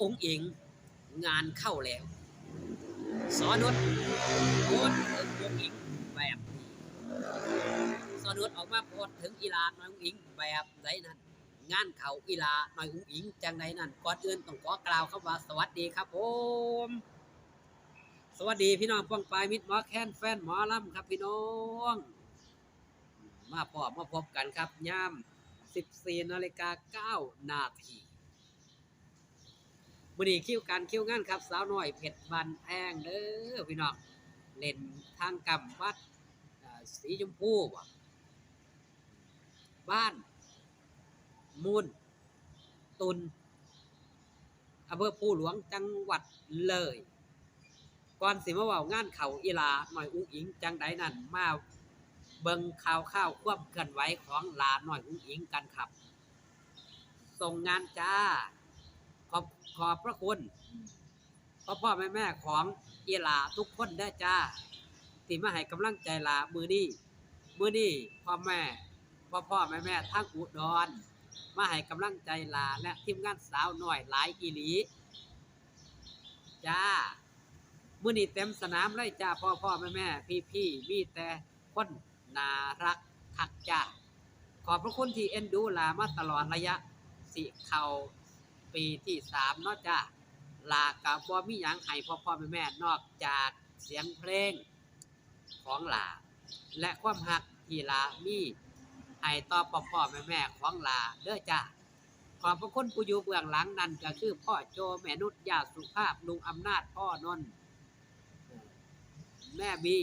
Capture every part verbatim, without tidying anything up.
อุ๋งอิ๋งงานเข้าแล้ว สอนุชโพสต์ถึงอุ๋งอิ๋งแบบนี้ สอนุชออกมาโพสต์ถึงอีหล่าน้อยอุ๋งอิ๋งแบบใดนั้น งานเข้าอีหล่าน้อยอุ๋งอิ๋งจั่งใดนั้น ก่อนอื่นต้องขอกล่าวคำว่าสวัสดีครับผม สวัสดีพี่น้องป้องปายมิตรหมอแคนแฟนหมอลำครับพี่น้อง มาพ้อมาพบกันครับ ยาม สิบสี่นาฬิกาเก้านาที มื้อนี้คิวการคิวงานครับ สาวน้อยเพชรบ้านแพงเด้อพี่น้อง เล่นทางกำวัด อ่า สีชมพูบ่ บ้านมูลตุน อำเภอภูหลวง จังหวัดเลย ก่อนสิมาเว้างานเข้าอีหล่าน้อยอุ๋งอิ๋งจั่งใดนั้น มาเบิ่งข่าวคราวความเคลื่อนไหวของหล่าน้อยอุ๋งอิ๋งกันครับ ส่งงานจ้า ขอบ ขอบพระคุณ พ่อพ่อแม่แม่ของอีหล่าทุกคนเด้อจ้า ที่มาให้กำลังใจหล่ามื้อนี้ มื้อนี้พ่อแม่ พ่อพ่อแม่แม่ทางอุดร มาให้กำลังใจหล่าและทีมงานสาวน้อยหลายอีหลี จ้า มื้อนี้เต็มสนามเลยจ้า พ่อพ่อแม่แม่พี่พี่มีแต่คนน่าฮักคักจ้า ขอบพระคุณที่เอ็นดูหล่ามาตลอดระยะ สิเข้าปีที่สามเนาะจ้า หล่าก็บ่มีหยังให้พ่อพ่อแม่แม่นอกจากเสียงเพลงของหล่า และความฮักที่หล่ามีให้ต่อพ่อพ่อแม่แม่ของหล่าเด้อจ้า ขอบพระคุณผู้อยู่เบื้องหลังนั่นก็คือพ่อโจ แม่นุช ย่าสุภาพ ลุงอำนาจ พ่อนนท์ แม่บี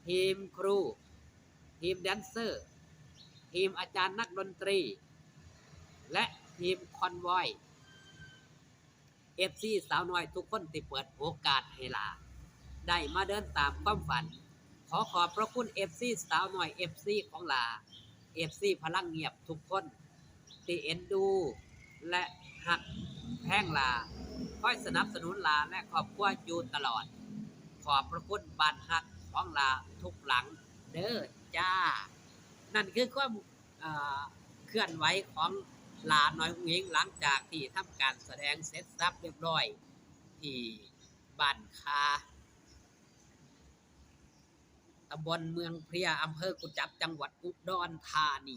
ทีมครู ทีมแดนเซอร์ ทีมอาจารย์นักดนตรี และทีมคอนวอย เอฟซีสาวน้อยทุกคนที่เปิดโอกาสให้หล่าได้มาเดินตามความฝัน ขอขอบพระคุณเอฟซีสาวน้อย เอฟซีของหล่า เอฟซีพลังเงียบทุกคน ที่เอ็นดูและฮักแพงหล่า คอยสนับสนุนหล่าและครอบครัวอยู่ตลอด ขอบพระคุณบ้านฮักของหล่าทุกหลังเด้อจ้า นั่นคือความ อ่า เคลื่อนไหวของหล่าน้อยอุ๋งอิ๋ง หลังจากที่ทำการแสดงเสร็จสับเรียบร้อย ที่บ้านคา ตำบลเมืองเพลีย อำเภอกุดจับ จังหวัดอุดรธานี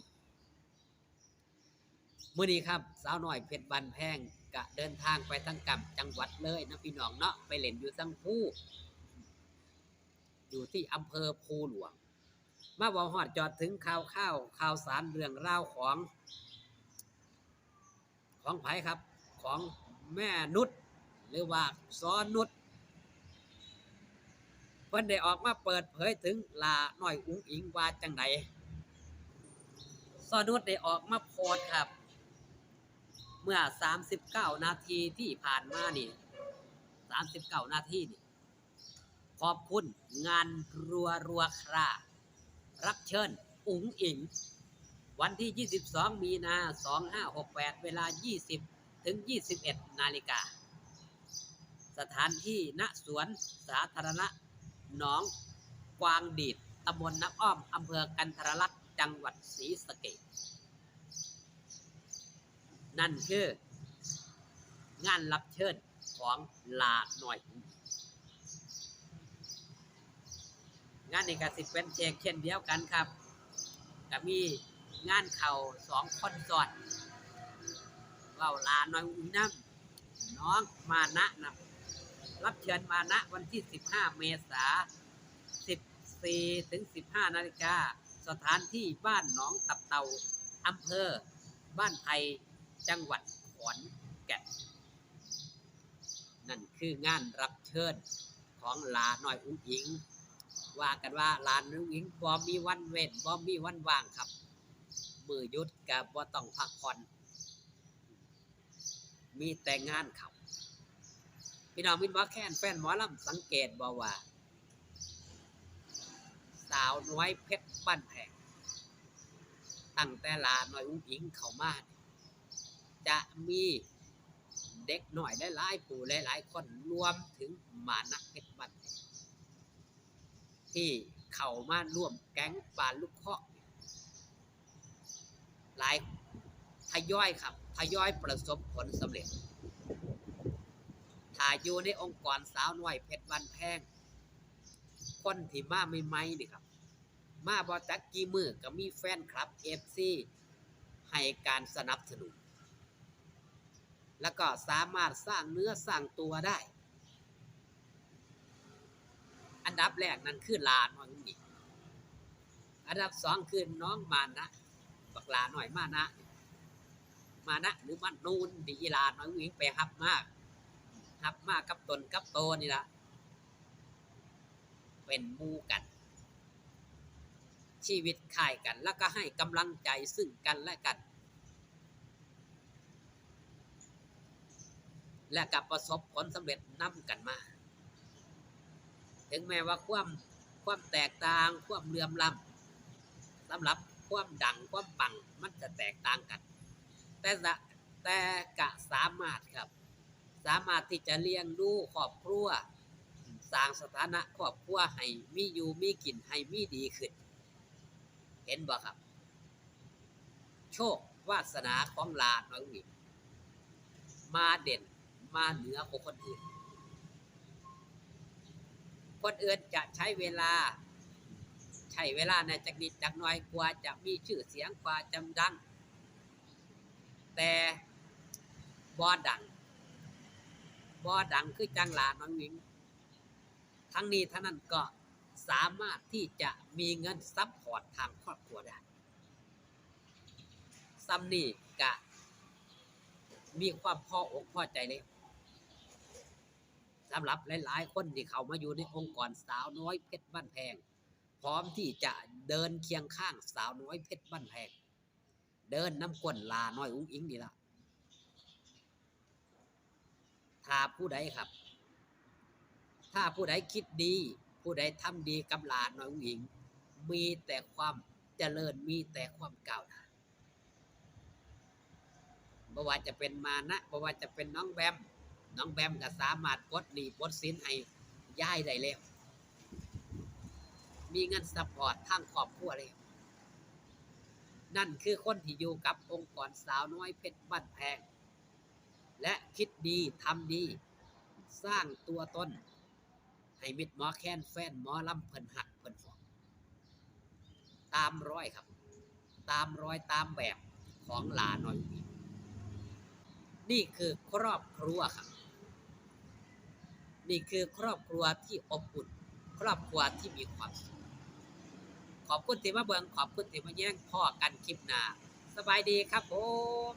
มื้อนี้ครับ สาวน้อยเพชรบ้านแพงก็เดินทางไปทางกำจังหวัดเลยนะพี่น้องเนาะ ไปเล่นอยู่ทางภู อยู่ที่อำเภอภูหลวง มาเว้าฮอดจอดถึงข่าวคราวข่าวสารเรื่องราวของ ของไผครับ ของแม่นุช หรือว่าซอนุช เพิ่นได้ออกมาเปิดเผยถึงหล่าน้อยอุ๋งอิ๋งว่าจั่งใด ซอนุชได้ออกมาโพสต์ครับ เมื่อสามสิบเก้านาทีที่ผ่านมานี่ สามสิบเก้านาทีนี่ ขอบคุณงานรัวรัวครา รับเชิญอุ๋งอิ๋ง วันที่ยี่สิบสองมีนาสองห้าหกแปด เวลายี่สิบถึงยี่สิบเอ็ดนาฬิกา สถานที่ ณ สวนสาธารณะหนองกวางดีด ตำบลน้ำอ้อม อำเภอกันทรลักษณ์ จังหวัดศรีสะเกษ นั่นคืองานรับเชิญของหล่าน้อย งานนี้ก็สิเป็นเช่นเดียวกันครับ ก็มีงานเข้าสองคนซ้อน เว้าหล่าน้อยอุ๋งอิ๋งนำ น้องมานะนำ รับเชิญมานะวันที่สิบห้าเมษา สิบสี่ถึงสิบห้านาฬิกา สถานที่บ้านหนองตับเต่า อำเภอบ้านไผ่ จังหวัดขอนแก่น นั่นคืองานรับเชิญของหล่าน้อยอุ๋งอิ๋ง ว่ากันว่าหล่าน้อยอุ๋งอิ๋งบ่มีวันเว้น บ่มีวันว่างครับ มื้อหยุดก็บ่ต้องพักผ่อน มีแต่งานครับ พี่น้องมิตรหมอแคนแฟนหมอลำสังเกตบ่ว่า สาวน้อยเพชรบ้านแพง ตั้งแต่หล่าน้อยอุ๋งอิ๋งเข้ามานี่ จะมีเด็กน้อยหลายๆผู้หลายๆคน รวมถึงมานะเพชรบ้านแพง ที่เข้ามาร่วมแก๊งปลาลูกเคราะห์ หลาย ทยอยครับ ทยอยประสบผลสำเร็จ ถ้าอยู่ในองค์กรสาวน้อยเพชรบ้านแพง คนที่มาใหม่ๆนี่ครับ มาบ่จักกี่มื้อก็มีแฟนคลับ เอฟซี ให้การสนับสนุน แล้วก็สามารถสร้างเนื้อสร้างตัวได้ อันดับแรกนั่นคือหลาน้อยอุ๋งอิ๋ง อันดับสองคือน้องมานะ บักหลาน้อยมานะ มานะหรือมานูนที่อีหลาน้อยอุ๋งอิ๋งไปฮับมา ฮับมากับตนกับโตนี่ละ เป็นหมู่กัน ชีวิตคล้ายกัน แล้วก็ให้กำลังใจซึ่งกันและกัน และก็ประสบผลสำเร็จนำกันมา ถึงแม้ว่าความ ความแตกต่าง ความเหลื่อมล้ำ สำหรับความดัง ความปัง มันจะแตกต่างกัน แต่ละ แต่ก็สามารถครับ สามารถที่จะเลี้ยงดูครอบครัว สร้างสถานะครอบครัวให้มีอยู่มีกิน ให้มีดีขึ้น เห็นบ่ครับ โชควาสนาของหลาน้อยอุ๋งอิ๋ง มาเด่น มาเหนือกว่าคนอื่น คนอื่นจะใช้เวลา ใช้เวลาในจักนิดจักหน่อยกว่าจะมีชื่อเสียง กว่าจะดัง แต่บ่ดัง บ่ดังคือจั่งหลาน้อยอุ๋งอิ๋ง ทั้งนี้ทั้งนั้นก็สามารถที่จะมีเงินซัพพอร์ตทางครอบครัวได้ ส่ำนี่ก็มีความพออกพอใจเลย สำหรับหลายๆคนที่เข้ามาอยู่ในองค์กรสาวน้อยเพชรบ้านแพง พร้อมที่จะเดินเคียงข้างสาวน้อยเพชรบ้านแพง เดินนำก้นหลาน้อยอุ๋งอิ๋งนี่ละ ถ้าผู้ใดครับ ถ้าผู้ใดคิดดี ผู้ใดทำดีกับหลาน้อยอุ๋งอิ๋ง มีแต่ความเจริญ มีแต่ความก้าวหน้า บ่ว่าจะเป็นมานะ บ่ว่าจะเป็นน้องแบม น้องแบมก็สามารถปลดหนี้ปลดสินให้ยายได้แล้ว มีเงินซัพพอร์ตทางครอบครัวแล้ว นั่นคือคนที่อยู่กับองค์กรสาวน้อยเพชรบ้านแพง และคิดดีทำดี สร้างตัวตน ให้มิตรหมอแคนแฟนหมอลำเพิ่นฮักเพิ่นฟอง ตามรอยครับ ตามรอยตามแบบของหลาน้อยอุ๋งอิ๋ง นี่คือครอบครัวครับ นี่คือครอบครัวที่อบอุ่น ครอบครัวที่มีความสุข ขอบคุณที่มาเบิ่ง ขอบคุณที่มาแยง พ้อกันคลิปหน้า สบายดีครับผม